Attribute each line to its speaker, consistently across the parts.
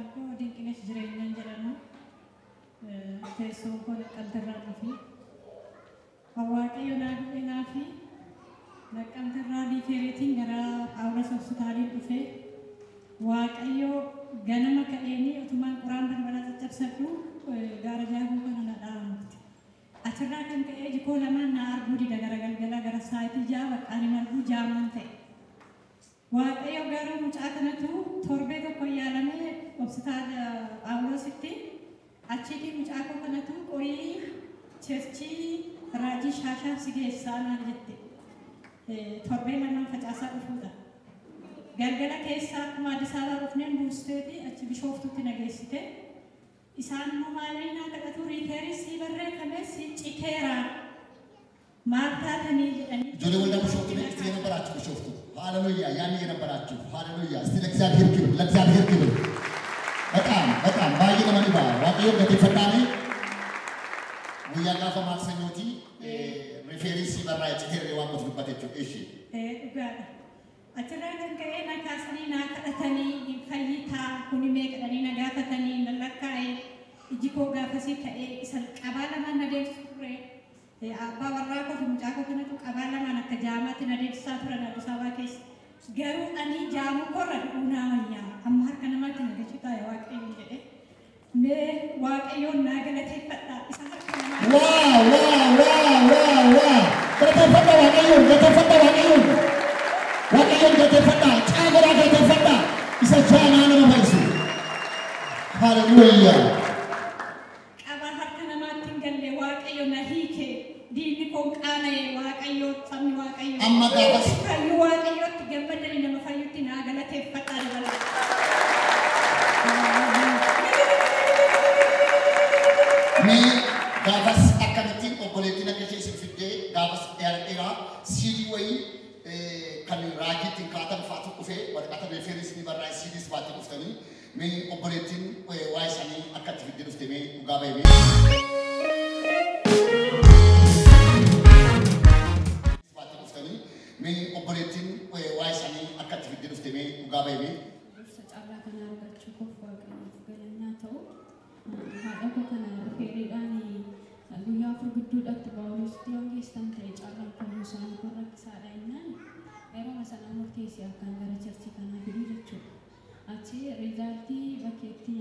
Speaker 1: Maqaan koo Dinqinesh Jireenyaan jedhama. Teessoon koo Naqqamtirraa dhufi. Waaqayyo naa dhufe naa fi Naqqamtirraa Liifeereetiin gara Phaawulos Hospitaaliin dhufe. Waaqayyo ganama ka'eenii otumaan qoraan balbala caccabsadhu gaara jaakuu kana na dhaamte. Achirraa kan ka'ee jikoo lamaan na arguu dida gara galgala gara sa'aatii 6 baqqaan hin arguu jaamaan ta'e. Waaqayyo garuu mucaa kanatu torbee tokko yaalamee hospitaala Phaawulositti achiitii mucaa koo kanatu qoyii cherchii raajii shaashaa si geessaa naan jette. Torbee lamaan facaasaa dhufuudha. Galgala keessaa akkuma Addis Ababaa dhufneen buusteeti achi Bishooftutti na geessite. Isaan immoo maaliin naa kadhatu riifeerii sii barreeffame sii citeera. Maal taatanii jedhanii.
Speaker 2: Ijoollee waldaa Bishooftuu mee እስቲ የነበራችሁ ቢሾፍቱ ሃሌሉያ፣ ያኔ የነበራችሁ ሃሌሉያ፣ እስቲ ለእግዚአብሔር ክብር፣ ለእግዚአብሔር ክብር። በጣም በጣም baay'ee nama dhiba. Waaqayyoon galateeffadhaame guyyaa gaafa Maaksanyooti referii sii barraa'e citeerree waan qof dubbate jechuudha. Ishi.
Speaker 1: Dhugaadha. Achirraa kan ka'e na kaasanii naa kadhatanii hin fayyitaa kuni meeqadhanii na gaafatanii na lakkaa'e iji koo gaafasii ka'ee isa qabaa lamaan na deemsisu ture. Abbaa warraa koo fi mucaa koo kanatu qabaa lamaan akka jaamaatti na deemsisaa turan Addis Ababaa keessa. Garuu ani jaamuu korra du'uu naa wayyaa amma harka namaatti na gachitaa yaa Waaqayyo jedhe. Mee Waaqayyoon naa galateeffadha isa harka namaa.
Speaker 2: Wow wow wow wow wow! Galateeffadha Waaqayyoon, galateeffadha Waaqayyoon. Waaqayyoon galateeffadha, caagoraa galateeffadha. Isa jaamaa nama fayyisu. Haleluuyaa.
Speaker 1: Qabaa harka namaatti hin galle Waaqayyo na hiike diinni koo qaana'e Waaqayyo sabni Waaqayyo.
Speaker 2: Amma gaafas
Speaker 1: Fayyuu Waaqayyootti gammadanii nama fayyutti naa galateeffadhaa dabala.
Speaker 2: Mee gaafas akkamittiin obboleettiin akka ishee isin fiddee gaafas dheeraa siidii wayii kan raajii ittiin kaatan fa'aatu dhufee waraqata referii isinii barraa'e siidiis baatee dhuftanii mee obboleettiin waa'ee isaanii akka itti fiddee dhufte mee dhugaa ba'e mee. Baatee dhuftanii mee obboleettiin waa'ee isaanii akka itti fiddee dhufte mee dhugaa ba'e mee.
Speaker 3: Dursa carraa kana argachuu koof Waaqayyoof galannaa ta'u. Haadha koo kana rifeeriidhaan guyyaa 4 gidduudhaatti Phaawulositti yoo geessan ta'e carraan fayyuu isaanii kun rakkisaadha jennaan yeroo sana murteessi akkaan gara cherchii kanaa fiduu jechuudha. Achi riizaaltii bakkeetti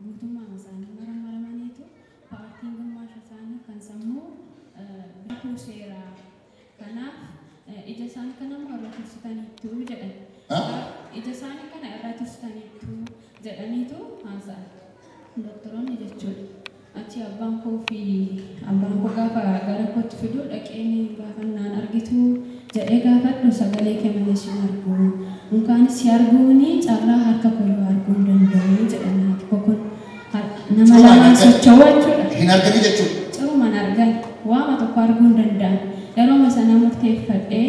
Speaker 3: guutummaa isaanii maramaramaniitu paartiin gummaasha isaanii kan sammuu kuuseera. Kanaaf ija isaanii kana immoo irra tursitaniittu jedhan. Ija isaanii kana irra tursitaniittu jedhaniitu haasa'an. Doktoroonni jechuudha. Achi abbaan koo fi abbaan koo gaafa gara kootti fidu dhaqeen gaafa naan argitu jedhee gaafadhu sagalee kee malee si argu. Mukaan si arguuni carraa harka koo arguu hin danda'u jedhan haati koo kun. Nama lamaan socho'u jechuudha.
Speaker 2: Hin arganii jechuudha.
Speaker 3: Cirumaan argan waama tokko arguu hin danda'an. Yeroo sana murteeffadhee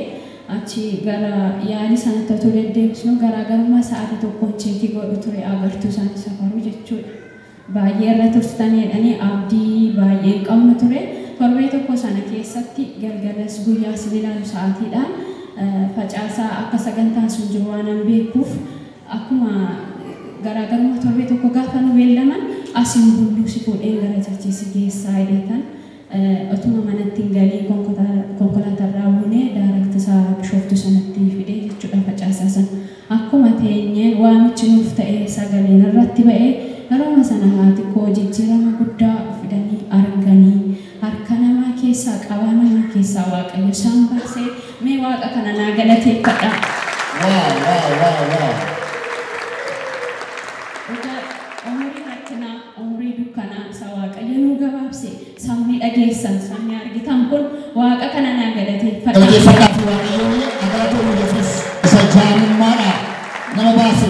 Speaker 3: achi gara yaalii sanatti otoo deddeebisnu garaagarummaa sa'aatii tokkoon cheekii godhu ture agartuu isaanii safaruu jechuudha. Baay'ee irra tursitanii jedhanii abdii baay'ee hin qabnu ture. Torbee tokko sana keessatti galgalas guyyaas ni ilaalu sa'aatiidhaan facaasaa akka sagantaan sun jiru waan hin beekuuf akkuma garaagarummaa torbee tokko gaafa nu beellaman asiin bulluu si fuudheen gara cherchiisi geessaa jedhetan otuma manatti hin galiin konkolaatarraa buunee daarakti isaa Bishooftuu sanatti fidee jechuudha facaasaa sana. Akkuma teenyeen waamichi nuuf ta'ee sagaleen irratti ba'ee yeroo sana haati koo jijjiirama guddaa fidanii arganii harka namaa keessaa qabaa namaa keessaa Waaqayyo isaan baasee mee Waaqa kana naa galateeffadha.
Speaker 2: Wow wow wow wow!
Speaker 3: Umurii rakkinaa, umurii dukkanaa isa Waaqayyo nuu gabaabse sabni dhageessan sabni argitan kun Waaqa kana naa galateeffadha.
Speaker 2: Galateeffadhaa fi Waaqayyoon agaratoon Yesuus isa jaamummaadha nama baasu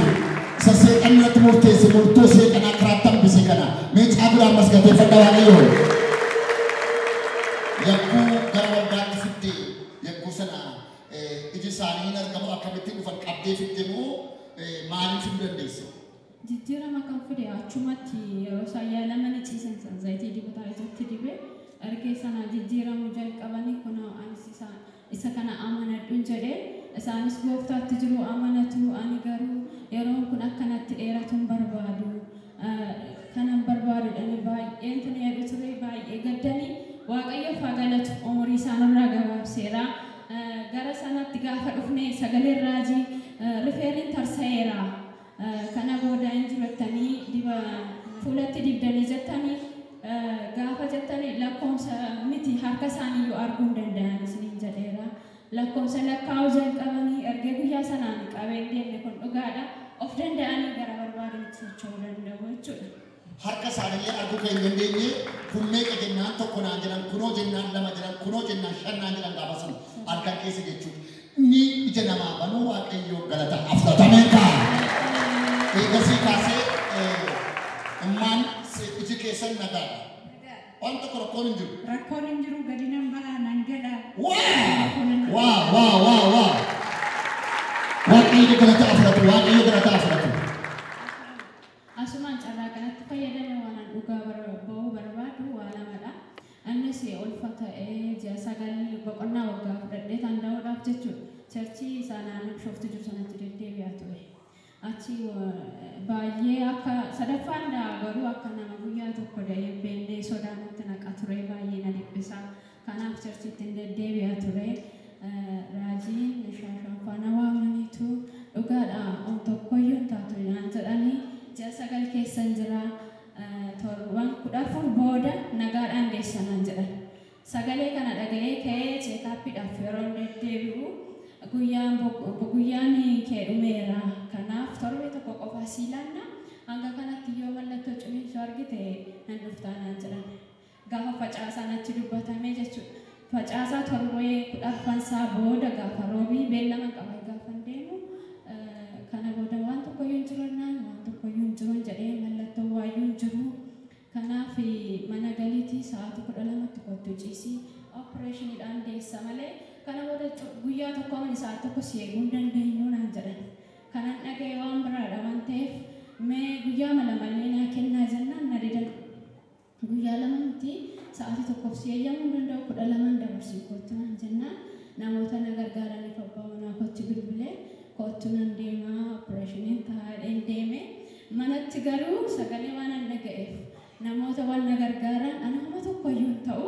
Speaker 2: isa seexanni irratti murteesse murtoo seexanaa karaatti hambise kana mee caabiraa ammas galateeffadhaa Waaqayyoon. Yakkuu gara waldaatti fidde yakkuu sana iji isaanii hin argamu akkamittiin dhufan qabdee fidde moo maaliif fiduu dandeesse?
Speaker 3: Jijjiirama kan fide achumatti yeroo isaan yaalamanii ciisan san zayitii dibataa ijatti dibee ergee sana jijjiiramuu jalqabanii kunoo anis isa kana amanadhuun jedhee Isaanis gooftaatti jiru amanatu ani garuu yeroon kun akkanatti dheeratu hin barbaadu. Kanan barbaadudhaan baay'een tana jedhu ture baay'ee gaddanii Waaqayyoof haa galatu umurii isaanirraa gabaabseera. Gara sanatti gaafa dhufne sagaleen raajii rifeeriin tarsa'eera. Kana booda hin jiru diba fuulatti dibdanii jettanii gaafa jettanii lakkoomsa miti harka isaaniiyyuu arguu hin danda'an isiniin jedheera. Lakkoomsa lakkaa'uu jalqabanii ergee guyyaa sanaan qabeen deemne kun dhugaadha. Of danda'anii gara barbaadanitti socho'uu danda'u jechuudha.
Speaker 2: Harka isaanillee arguu kan hin dandeenye kun meeqa jennaan tokko naan jedhan kunoo jennaan lama jedhan kunoo jennaan shan naan jedhan gaafa sana halkan keessa jechuudha. Inni ija namaa banuu Waaqayyoo galata afuratamee ka'a. Eegasii kaasee immaan iji keessan nagaadha. Waan tokko rakkoon hin jiru.
Speaker 1: Rakkoon hin jiru gadi nan ba'a nan gala.
Speaker 2: Waa waa waa waa. Waaqayyo galata afuratu Waaqayyo galata afuratu.
Speaker 3: Asumaan carraa kanatti fayyadame waan dhugaa ba'uu barbaadu waa lamadha. Innis ulfa ta'ee ji'a 9 boqonnaa waggaa fudhadhee danda'uudhaaf jechuudha. Charchii isaa naannoo Bishooftu jiru sanatti deddeebi'aa ture. Achi baay'ee akka sadaffaan da'a garuu akka nama guyyaa tokko da'ee beellee sodaa natti naqa ture baay'ee na dhiphisa. Kanaaf charchiitti hin deddeebi'aa ture. Raajiin shaashaan faana waamaniitu dhugaadha on tokkoyyuu hin taatu naan jedhanii ji'a 9 keessan jira torban 14 booda nagaadhaan geessanaan jedhan. Sagalee kana dhaga'ee ka'ee cheekaappiidhaaf yeroo deddeebi'u guyyaan kee dhumeera. Kanaaf torbee tokko qofa sii laanna hanga kanatti yoo mallattoo ciniinsuu argite nan dhuftaa naan jedhan. Gaafa facaasaan achi dubbatamee jechuudha. Facaasaa torbee 14 booda gaafa roobii beellama qaba gaafa deemu kana booda waan tokkoyyuu hin jiru naan waan tokkoyyuu hin jiru jedhee mallattoo waayyuu hin jiru. Kanaaf mana galiitii sa'aatii 12tti kottu ciisii opereeshiniidhaan deessa malee kana booda guyyaa tokko amani sa'aatii tokko si eeguu hin dandeenyu naan jedhan. Kanan dhaga'e waan biraadha waan ta'eef mee guyyaa mala malee naa kennaa jennaan na didan. Guyyaa lama miti sa'aatii tokkoof si eeyyamuu hin danda'u 12 dabarsii kottu naan jennaan namoota na gargaaraniif abbaa manaa kootti bilbilee kottu nan deemaa opereeshiniin taa'ee deeme. Manatti garuu sagalee waan an dhaga'eef namoota waan na gargaaran ana homa tokkoyyuu hin ta'u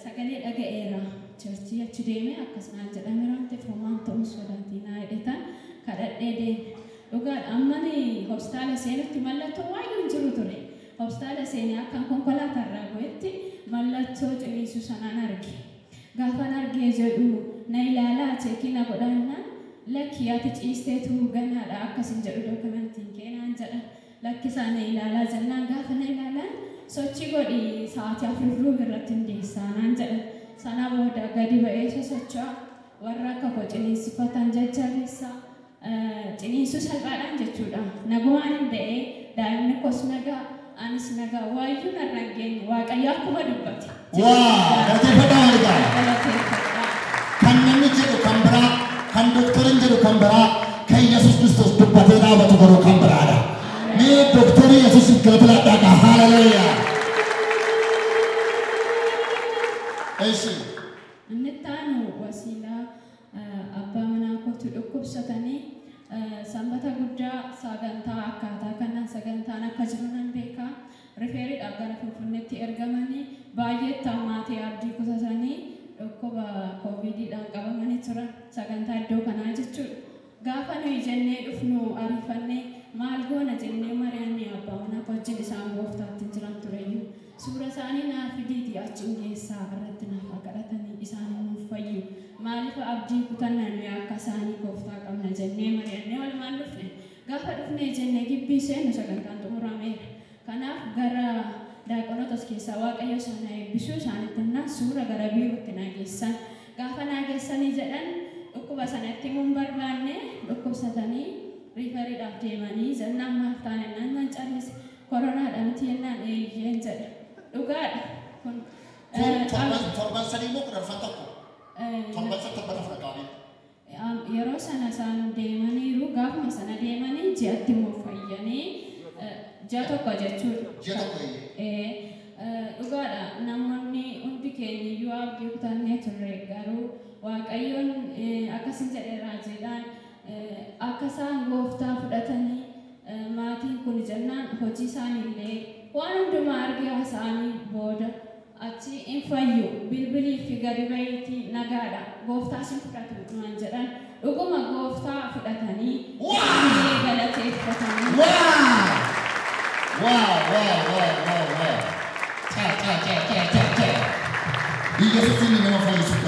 Speaker 3: sagalee dhaga'eera. Charchii achi deeme akkas naan jedhame waan ta'eef homaan ta'uu sodaatii naa jedhetan kadhadhee deeme. Dhugaadha ammani hospitaala seenutti mallattoo waayyuu hin jiru ture. Hospitaala seenee akkan konkolaataa irraa bu'etti mallattoo ciniinsuu sanaan arge. Gaafan argee jedhu na ilaalaa cheekii na godhannaan lakki ati ciisteetu ganaadha akkasin jedhu dookumentiin kee naan jedhan. Lakkisaa na ilaalaa jennaan gaafa na ilaalan sochii godhi sa'aatii 4 irratti hin deessaa naan jedhan. Sana booda gadi ba'ee sosocho'a warra akka koo ciniinsifatan jajjabeessaa ciniinsuu salphaadhaan jechuudha. Nagumaan hin da'ee daa'imni koos nagaa anis nagaa waayyuu narra hin geenye Waaqayyo akkuma dubbate.
Speaker 2: Waa galateeffadhaa waligaa. Kan namni jedhu kan biraa kan doktoriin jedhu kan biraa kan Yesuus Kiristoos dubbatee dhaabatu garuu kan biraadha. Mee doktorii Yesuusiif galata laadhaa haaleluyyaa. Eessi.
Speaker 3: Inni itti wasiilaa abbaa manaa kootu dhukkubsatanii sanbata guddaa sagantaa akkaataa kanaan sagantaan akka jiru nan beeka. Rifeeriidhaaf gara Finfinneetti ergamanii baay'eetti hammaatee abdii kutatanii dhukkuba koovidiidhaan qabamanii turan sagantaa iddoo kanaa jechuudha. Gaafa nuyi jennee dhufnu ariifannee maal goona jennee mari'annee abbaa manaa wajjin isaan gooftaatti jiran tureyyuu suura isaanii naa fidiitii achi hin geessaa irratti naaf kadhatanii isaan nuuf fayyu. Maaliif abdii kutanna nuyi akka isaanii gooftaa qabna jennee mari'annee walumaan dhufne. Gaafa dhufne jennee gibbii seennu sagantaan xumurameera. Kanaaf gara daaqonotas keessaa Waaqayyo isaan eebbisuu isaanitti himnaan suura gara biirootti naa geessan. Gaafa naa geessanii jedhan dhukkuba sanatti himuu hin barbaanne dhukkubsatanii riifariidhaaf deemanii jennaan maal taane naan nan callise koronaadha miti jennaan eeyyeen jedhe. Dhugaadha kun.
Speaker 2: Torban 3 moo 11? Torban 4 qaamee.
Speaker 3: Yeroo sana isaan deemaniiru gaafuma sana deemanii ji'atti immoo fayyanii ji'a tokko jechuudha.
Speaker 2: Ji'a tokko eeyyee.
Speaker 3: Dhugaadha, namoonni hundi keenya iyyuu abdii kutannee turre, garuu Waaqayyoon akkasin jedhe raajiidhaan akka isaan gooftaa fudhatanii maatiin kun jennaan hojii isaaniillee waan hundumaa argee haasa'anii booda achi hin fayyu, bilbilii fi gadi bahiitii nagaadha, gooftaa sin fudhatu naan jedhan. Dhuguma gooftaa fudhatanii galateeffatanii.
Speaker 2: Wow! Wow, wow, wow, wow, wow. Cha, cha, cha, cha, cha, cha. Yesuusin nama fayyisu.